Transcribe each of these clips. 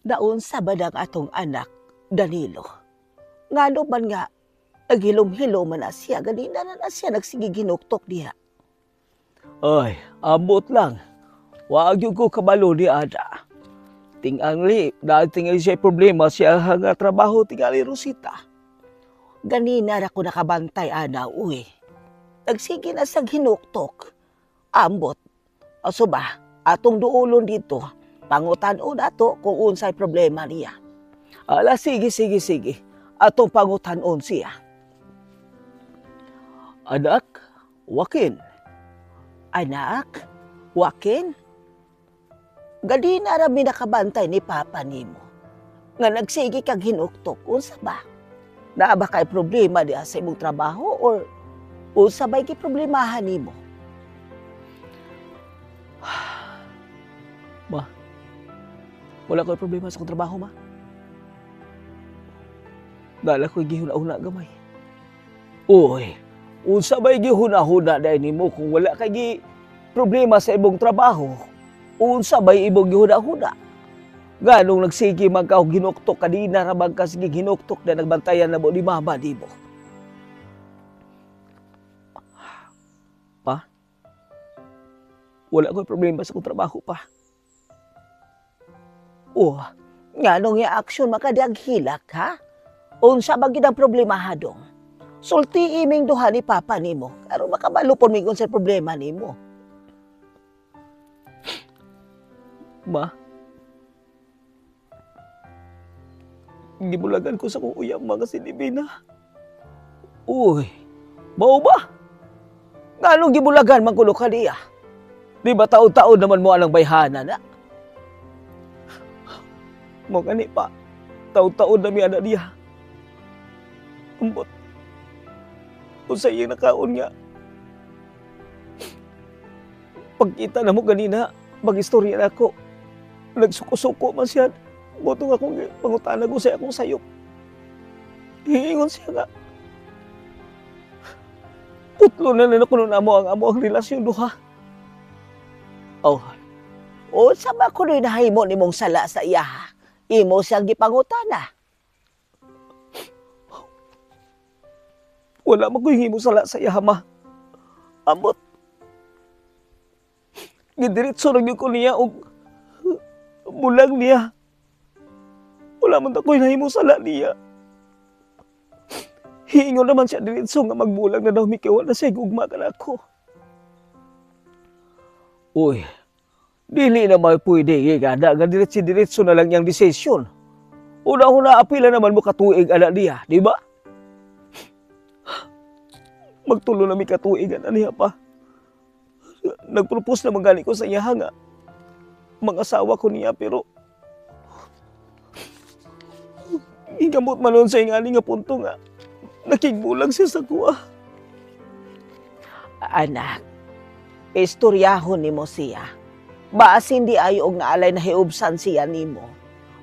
Naunsa ba ang atong anak, Danilo? Ngano man nga, naghilom-hilom man na siya, ganina na na siya nagsige ginuktok diha. Ay, ambot lang. Wag gyud ko kabalo ni Ada. Tingali, dahil tingali siya problema siya nga trabaho tingali Rosita. Ganina ra ko nakabantay, ana, uy. Nagsige na sa hinuktok. Ambot. Aso ba, atong duolon dito, pangutan-on ato kung unsay problema niya. Ala, sige, sige, sige. Atong pangutan-on siya. Anak, Joaquin. Anak, Joaquin? Ganina ra mi nakabantay ni Papa nimo. Nga nagsige kag hinuktok, unsa ba? Naa ba kay problema diha sa imong trabaho or unsa ba'y giproblemahan nimo? Ma, wala ko'y problema sa akong trabaho, ma. Dala ko'y gihuna-huna gamay. Uy, unsa ba'y gihuna-huna dahil nimo kung wala kay gi problema sa imong trabaho? Unsa ba'y imong gihuna-huna? Nganong nagsige man ka og hinuktok kanina ra man ka sige hinuktok na nagbantayan na mo ni mama nimo? Pa, wala ko'y problema sa akong trabaho, pa. Oh, nganong i-action makadaghilak, ha? Unsa ba gid ang problema hadong? Sulti iming duha ni Papa nimo aron makabalo pud mig unsay problema nimo. Ma, gibulagan ko sa kong uyab mga si Divina. Uy, mao ba? Nganong gibulagan man kuno ka niya? Di ba taon-taon naman mo alang bayhana na? Mo gani pa, taon-taon na mi ana niya. Ambot. Kung sa iyang nakaon nga, pagkita na mo ganina, mag-istorya na ako. Nagsuko-suko man siya. Botong akong pangutana ko sa akong sayop. Hiingon siya nga. Putlo na na kuno na mo ang amo ang relasyon duha. Oh. O sa ba kuno'y nahimo nimong sala sa iya? Imo siyang gipangutana. Wala man ko'y himo sala sa iya, ma. Ambot. Gidiretso ra gyud ko niya og bulag niya. Wala man ta ko'y nahimo sala niya. Hiingon naman siya diretso nga magbulag na daw mi kay wala siya gugma kanako. Uy, dili na may pwede gigada nga diretso-diretso na lang yang desisyon. Una-una apila naman mo katuig ana niya, di ba? Magtulo na mi katuig ana niya pa. Nagpropose naman gani ko sa iya nga mga asawa ko niya pero gigamot man nun sa ingani nga punto nga nakigbulag siya sa kuha. Anak, istoryahon nimo siya. Basin di ayo og naalay na hiubsan siya nimo.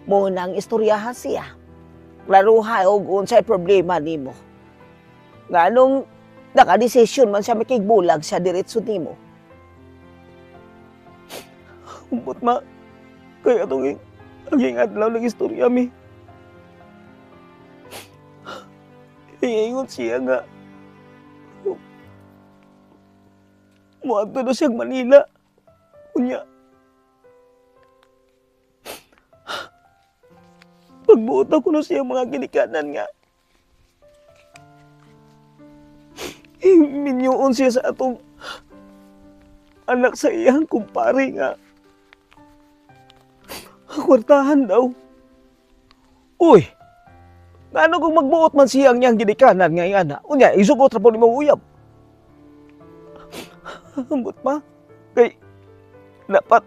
Munang istoryaha siya. Klaruha og unsay problema nimo. Nganong nakadesisyon man siya makigbulag siya diretso nimo. Umbot ma, kaya itong aging adlaw ng istorya mi. Iingon siya nga muadto na siyang Manila. Unya, pagbuot ako na siya mga ginikanan nga minyoon siya sa atong anak sa iyang kumpare nga kwartahan daw. Uy, ngano kung magbuot man siya ang iyang ginikanan nga iyang anak? Unya, isugot ra po ni mong uyab. Ambot pa, kay dapat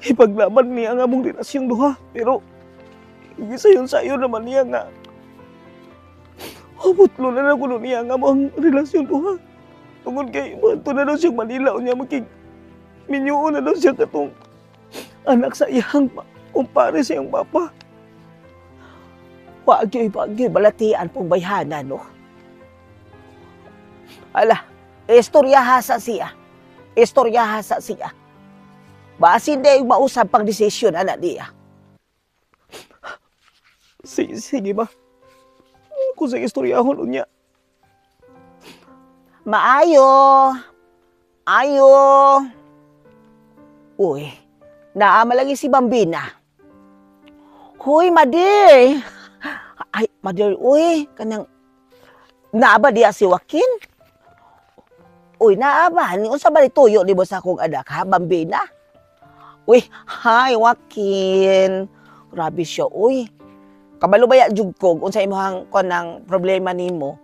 ipaglaban niya ang among relasyong duha. Pero gisayon-sayon naman niya nga putlo na lang kuno niya ang among relasyon duha. Tungod kay moadto na daw siyang Manila, unya makig minyuon na daw siya katong anak sa iyang kumpare sa iyang papa. Wag gyud balatian pong bayhana, no? Ala, istoryaha sa siya. Istoryaha sa siya. Basin di mausab pang desisyon, anak niya. Sige ba? Kung sa istoryahon unya. Maayo. Ayo. Uy, naa man lagi si Bambina. Huy, Madir. Ay, Madir, uy, kanang naa ba diya si Joaquin? Uy, naa ba? Ni unsa ba ni tuyo nimo sa akong anak, ha, Bambina? Uy, hi, Joaquin. Grabe siya, uy. Kabalo baya jud ko unsa imong kanang problema nimo?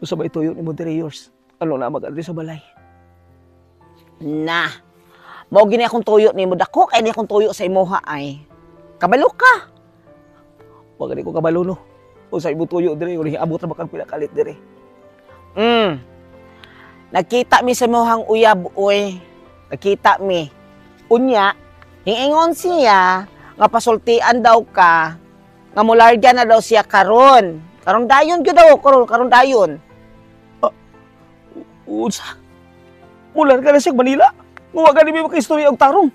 Unsa ba ituyo nimo diri, yours? Ano na mag-adri sa balay? Na. Mao gini akong tuyo nimo, dako kay ni akong tuyo sa imuha ay. Kabalo ka. Wa gani ko kabalo, no. Unsa imong tuyo diri, uli abot ra ba kang pinakalit diri? Nagkita mi sa imuhang uyab, uy. Nagkita mi. Unya, hiingon siya nga pasultian daw ka nga mularga na daw siya karon. Karon dayon gyud daw, karon karon dayon. Unsa? Mularga na siya Manila? Wa gani mi makaistorya og tarong.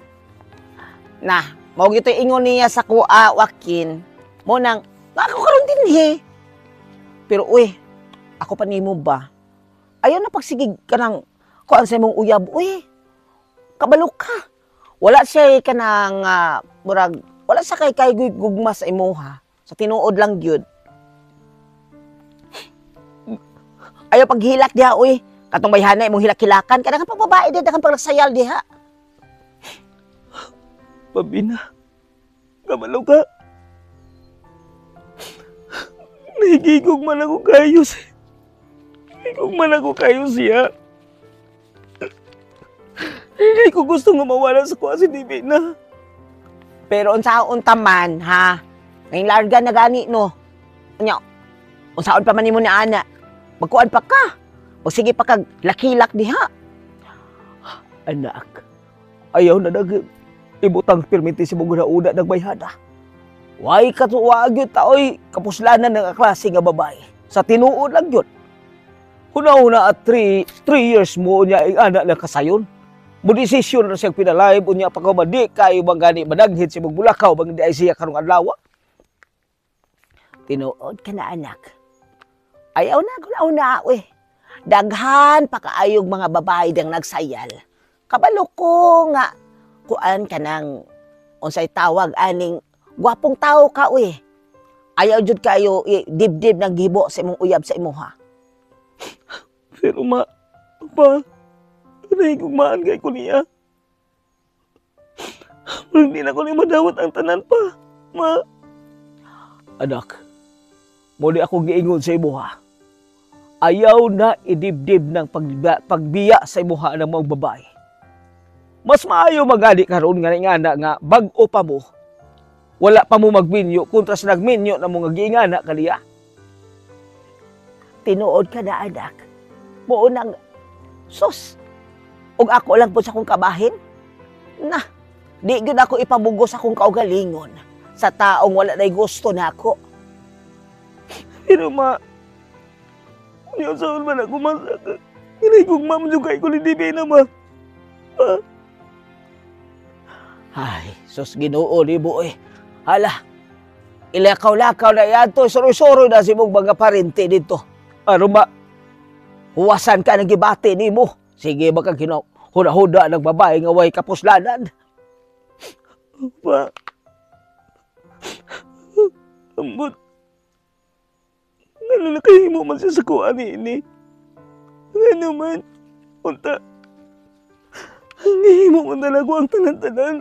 Na, mao gito'y ingon niya sa kuha, Joaquin. Mo nang, nga ako karon dinhi. Pero uy, ako pa nimo ba? Ayaw na pagsigig ka ng kuan sa imong uyab, uy. Kabalo ka. Wala siya kanang murag wala sa kay gugma sa imuha. Sa tinuod lang gyud. Ayaw paghilak diha, uy. Katong bayhana imong hilak-hilakan, kada kang pagbabae diha, kang paglagsayal diha. Pabina, kabalo ka. Nahigigog man ako kayo siya. Nahigigog man ako kayo siya. Hindi ko gusto nga mawala sa kuha si Divina. Pero unsaon ta man, ha? Ngayon larga na gani, no? Unya, unsaon pa man nimo ni ana? Magkuan pa ka. O sige pa kag lakilak diha. Anak, ayaw na nag ibutang pirminti si mong una nagbayhana. Way katuwa gyud ta oy, kapuslanan ng klase nga babae. Sa tinuod lang gyud. Huna-huna at 3 years mo niya ang anak na kasayon. Mo desisyon na siyang pinalive unya pa ko di kayo bang gani madaghit si mong bulakaw bang di ay siya karong adlaw. Tinuod ka na, anak. Ayaw na gulaw na uy. Daghan pa kaayog mga babae dang nagsayal. Kabalo ko nga kuan ka nang unsay tawag aning gwapong tao ka uy. Ayaw jud kayo dibdib nang gibo sa imong uyab sa imuha. Pero ma, pa, nahigugmaan kay ko niya. Hindi na ko ni madawat ang tanan pa, ma. Anak, mo di ako giingon sa imuha. Ayaw na idibdib ng pagbiya sa imuha ng mga babae. Mas maayo magani karon nga ingana nga bag-o pa mo. Wala pa mo magminyo kontra sa nagminyo na mga giingana kaniya. Tinuod ka na, anak. Muo nang sus. Ug ako lang po sa akong kabahin. Na, di gyud ako ipabugo sa akong kaugalingon sa taong wala nay gusto nako. Pero ma, yun sa man ako masaka. Hinigugma mo kay ko ni Divina, ma. Ma. Ay, sus Ginoo ni mo eh. Hala, ilakaw-lakaw na yan to. Suroy-suroy na si mong mga parente dito. Ano ma, huwasan ka ng gibati ni mo. Sige baka kinaw, huda-huda ng babae nga way kapuslanan. Ma, ambot. Ano na kayo mo man siya sa kuha ni ini? Ano man? Unta. Hihimo man talaga ang tanan-tanan.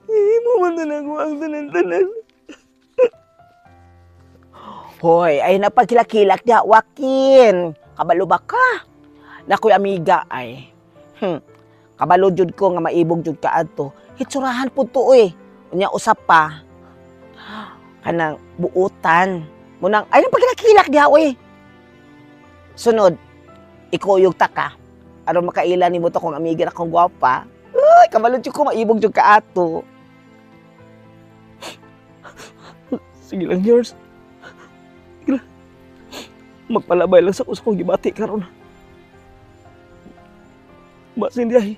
Hihimo man talaga ang tanan-tanan. Hoy, ay napagkilakilak niya, Joaquin. Kabalo ba ka? Nakoy amiga ay. Kabalo jud ko nga maibog jud ka adto. Hitsurahan pud to oy. Unya usap pa. Kanang buutan. Munang ay napagkilakilak diha oy. Sunod, ikuyog ta ka. Aron makaila nimo to kung amiga na kong gwapa. Uy, kabalo jud ko maibog jud ka ato. Sige lang, yours. Sige lang. Magpalabay lang sa kong gibati karon. Basin di ay.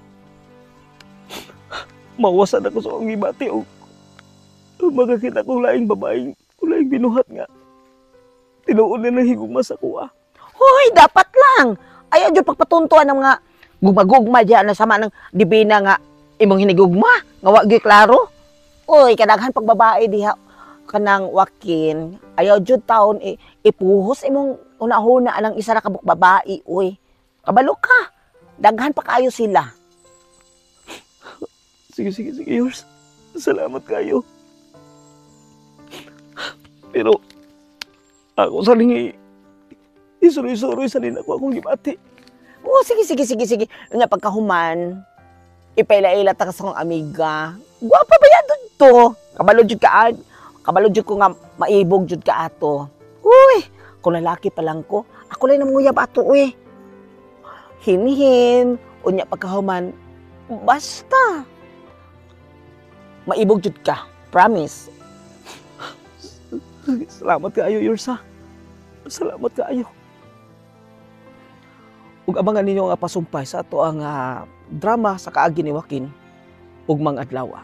Mawasan ako sa akong gibati og Makakita kong laing babaeng, kung laing binuhat nga tinuod na nang higugma sa kuha. Hoy, dapat lang. Ayaw jud pagpatuntuan ng mga gugma-gugma diya na sama ng dibina nga imong hinigugma nga wa gyud klaro. Uy, kadaghan pag babae diha kanang Joaquin, ayaw jud taon ipuhos imong una-huna anang isa ra ka buok babae, uy. Kabalo ka. Daghan pa kaayo sila. Sige, sige, sige, yours. Salamat kayo. Pero ako sa lingi, isuroy-suroy sa din ako akong gibati. Oh, sige, sige, sige, sige. Nga pagkahuman, ipaila-ila ta ka sa akong amiga. Gwapa ba yan dun to? Kabalo jud ka, kabalo jud ko nga maibog jud ka ato. Uy, kung lalaki pa lang ko, ako lang namunguyab ato, uy. Hinhin, unya pagkahuman, basta. Maibog jud ka, promise. Salamat kaayo, Yursa. Salamat kaayo. Ug abangan ninyo ang pasumpay sa ato ang drama sa kaagi ni Joaquin ugmang adlaw.